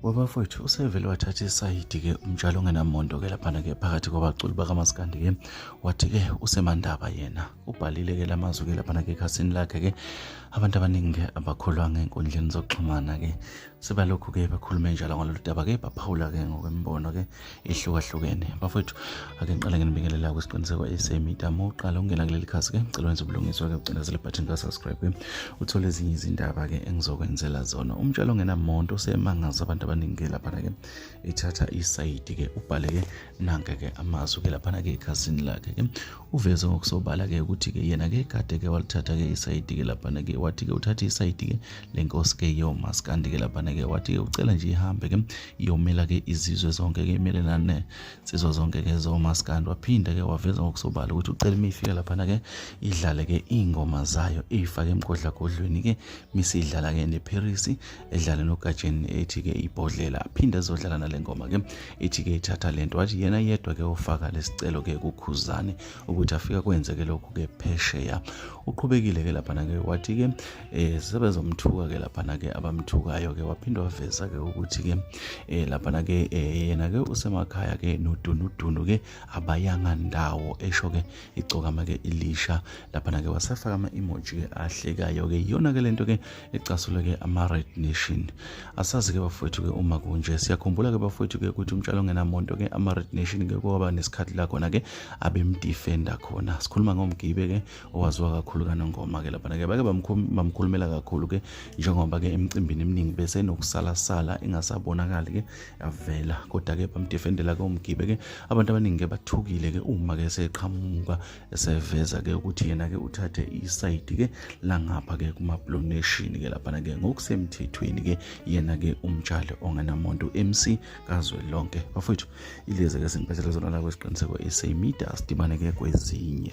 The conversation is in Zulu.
Webafowethu usevele wathatha isayidi-ke umtshalo ongenamonto-ke laphana-ke phakathi kwabaculi bakamaskandi-ke wathi-ke usemandaba yena ubhalile-ke la mazwi-ke laphana-ke ekhasini lakhe-ke abantu abaningi-ke abakholwa ngey'nkundleni zokuxhumana-ke sebalokhu-ke bekhulume njalo ngalolu daba-ke baphawula-ke ngokwemibono-ke ehlukahlukene bafowethu ake ngiqale nginibingelela kwisiqiniseko esemita uma uqala ungena kuleli khasi ke ngicela wenze ubulungiswa ke ucindezele ibhathini ka-subscribe ke uthole ezinye izindaba ke engizokwenzela zona umtshalo ongenamonto usemangaza abantu abaningi ke laphana ke ethatha isayidi ke ubhale ke nanke ke amazwi ke laphana ke ekhasini lakhe ke uveze ngokusobala ke ukuthi ke yena ke kade ke walithatha ke isayidi ke laphana ke wathi ke uthatha isayidi ke lenkosi ke yomaskandi ke laphana ke wathi ke ucela nje ihambe ke iyomela ke izizwe zonke ke imele nane nsizwa zonke ke zomaskandi waphinda ke waveza ngokusobala ukuthi ucela uma ifika laphana ke idlale ke iy'ngoma zayo iyifake emgodlagodlweni ke misidlala ke neParis edlale noGatsheni ethi ke ibhodlela aphinde ezodlala nale ngoma ke ithi ke ithatha lento wathi yena yedwa ke ofaka lesicelo ke kukhuzane ukuthi afika kwenzeke lokhu ke phesheya uqhubekile ke laphana ke wathi ke eh sebezomthuka ke laphana ke abamthukayo ke waphinde waveza ke ukuthi ke eh laphana ke eh, yena ke usemakhaya ke nodunudunu ke abayanga ndawo esho ke igcokama ke ilisha laphana ke wasafaka ama emoji ke ahlekayo ke iyona ke lento ke ecasule ke ama Red Nation asazi ke bafowethu ke uma kunje siyakhumbula ke bafowethu ke ukuthi umtshalo ongenamonto ke ama Red Nation ke kwaba nesikhathi la khona ke abemdefender khona sikhuluma ngomgibe ke owaziwa kakhulu kanongoma ke laphana ke bake bamkhulumela kakhulu ke njengoba ke emcimbini eminingi bese enokusalasala engasabonakali ke yavela kodwa ke bamdefendela ke umgibe ke abantu abaningi ke bathukile ke uma ke seqhamuka eseveza ke ukuthi yena ke uthathe isayidi ke langapha ke kuma Blue Nation ke laphana ke ngokusemthethweni ke yena ke umtshali ongenamuntu MC kazwelonke bafowethu ileze ke siniphethele zona la kwesiqiniseko esemedia sidibane ke kwezinye.